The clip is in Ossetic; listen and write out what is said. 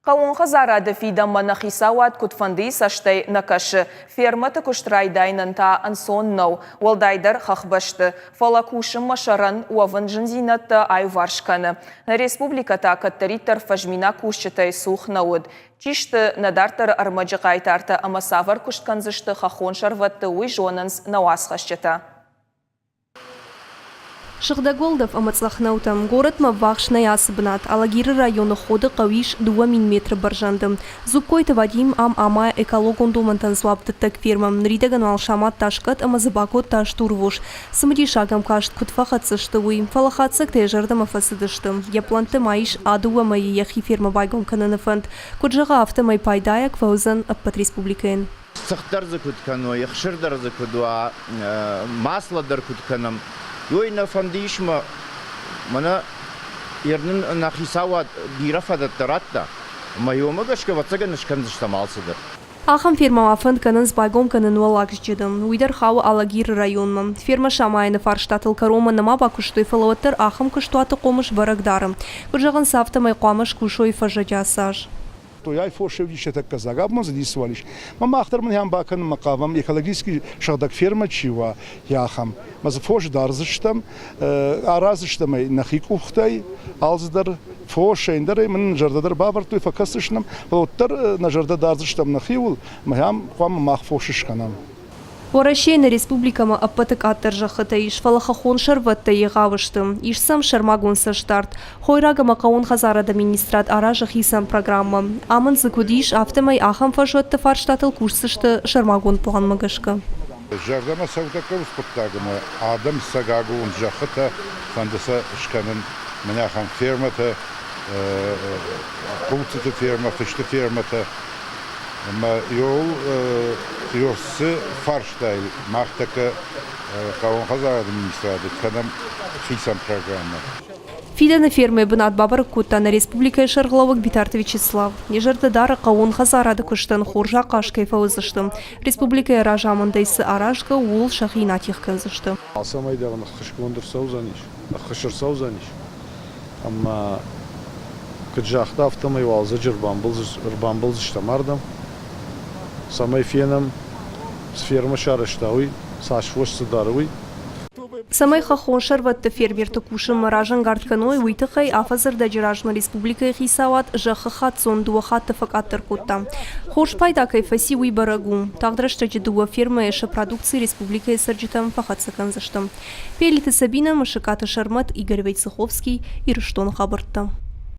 Хъӕууон хӕдзарады фидӕнмӕ нӕ хицауад куыдфӕндыйы цӕстӕй нӕ кӕсы. Фермӕты куыст райдайынӕн та ӕнцон нӕу, уӕлдайдӕр хӕхбӕсты. Фӕлӕ кусынмӕ сӕрӕн уӕвын зындзинӕдтӕ аиуварс кӕны. Нӕ республикӕ та кӕддӕриддӕр фӕзминаг кусджытӕй цух нӕ уыд. Чи сты нӕ дарддӕры ӕрмӕджы хъайтартӕ ӕмӕ цавӕр куыст кӕндзысты хӕххон сӕрвӕтты, уый зонынц нӕ уацхӕсджытӕ. Сыгъдӕг уӕлдӕф ӕмӕ цъӕх нӕутӕм. Горӕтмӕ ӕввахс нӕй ацы бынат. Алагиры районы Ходы хъӕу ис 2000 метры бӕрзӕнды. Дзугкойты Вадим ам амайы экологон домӕнтӕн дзуапдӕттӕг фермӕ. Ныридӕгӕн уал самадта скъӕт ӕмӕ дзы бакодта стурвос. Цымыдисаг ӕм каст, куыд фӕхӕццӕ сты, уый. Фӕлӕ хатдзӕгтӕ йӕ зӕрдӕмӕ фӕцыдысты. Йӕ пълӕнтты ма ис а дыууӕ мӕйы йӕхи фермӕ байгом кӕныны фӕнд. Куыд зӕгъы, афтӕмӕй пайдайаг фӕуыдзӕн ӕппӕт республикӕйӕн. Цыхт дӕр дзы куыд кӕной, ӕхсыр дӕр дзы куыд уа, масло дӕр куыд кӕнӕм, уый нӕ фӕнды ис мӕ мӕнӕ нын нӕ хицауад бирӕ фадӕттӕ радта, ӕмӕ уымӕ гӕсгӕ, ӕвӕццӕгӕн, скӕндзыстӕм алцыдӕр. Ахӕм фермӕмӕ фӕнд кӕнынц байгом кӕнын Уӕллагджыды. Уый дӕр хауы Алагиры районмӕ. Фермӕ самайыны фарстатыл кӕронмӕ нӕма бакуыстой, фӕлӕ уӕддӕр ахӕм куыстуаты хъомыс бӕрӕг дары. Куыд зӕгъынц, афтӕмӕй хъуамӕ скусой фӕззӕджы ацы аз. Той фосы ис тӕккӕ дзаг, абон дзы ницыуал ис. Мӕ мах дӕр мын бакӕнынмӕ хъавӕм, экологически сыгъдӕг фермӕ чи уа, ахӕм. Мӕ дзы фос дардзыстӕм, араздзыстӕм ӕй нӕхи къухтӕй, алцыдӕр фосӕй, ӕндӕрӕй мын зӕрдӕ дӕр бавӕрдтой, фӕкӕсдзыстӕм, фӕлӕ уӕддӕр нӕ зӕрдӕ дардзыстӕм нӕхиуыл, мӕ ам хъуамӕ мах фос скӕнӕм. Уӕрӕсейы нӕ республикӕмӕ ӕппӕты къаддӕр зӕххытӕ ис, фӕлӕ хӕххон сӕрвӕттӕ егъау сты. Ис сӕм сӕрмагонд цӕстдард. Хойраг ӕмӕ хъӕууон хӕдзарады министрад аразы хицӕн программӕ. Амынд дзы куыд ис, афтӕмӕй ахӕм фӕзуӕтты фарстатыл кусдзысты сӕрмагонд пъланмӕ гӕсгӕ. Зӕрдӕмӕ цӕудӕггӕ уыцы хъуыддаг ӕмӕ адӕм цӕгагонд зӕххытӕ фӕнды сӕ скӕнын мӕнӕ ахӕм фермӕтӕ, хъуццыты фермӕ, фысты фермӕтӕ. Ӕмӕ цы фарстайыл мах тӕккӕ хъӕууон хӕдзарады министрады кӕнӕм хицӕн программӕ. Фидӕны фермӕйы бынат бабӕрӕг кодта нӕ республикӕйы сӕргълӕууӕг Битарты Вячеслав. Йӕ зӕрдӕ дары, хъӕууон хӕдзарады куыстӕн хорз ахъаз кӕй фӕуыдзысты. Республикӕйы разамындӕй цы аразгӕ, ууыл сӕхи нӕ атигъ кӕндзысты. Алцӕмӕй дӕр ын ӕххуысгонд ӕрцӕудзӕнис, ӕххуыс ӕрцӕудзӕнис. Ӕмӕ куыд загъта, афтӕмӕй уалдзӕджы ӕрбамбӕлдзыстӕм ардӕм, цӕмӕй фенӕм, цы фермӕ сарӕзта, уый, цас фос дзы дары, уый. Цӕмӕй хӕххон сӕрвӕтты фермерты кусынмӕ разӕнгард кӕной, уый тыххӕй афӕдзы ӕрдӕджы размӕ республикӕйы хицауад зӕххы хаццон дыууӕ хатты фӕкъаддӕр кодта. Хорз пайда кӕй фӕци, уый бӕрӕг у. Тагъд рӕстӕджы дыууӕ фермӕйы сӕ продукци республикӕйы цӕрджытӕм фӕхӕццӕ кӕндзысты. Пелиты Сабинӕ, Мысыкаты Сӕрмӕт, Игорь Войцеховский, Ирыстоны хабӕрттӕ.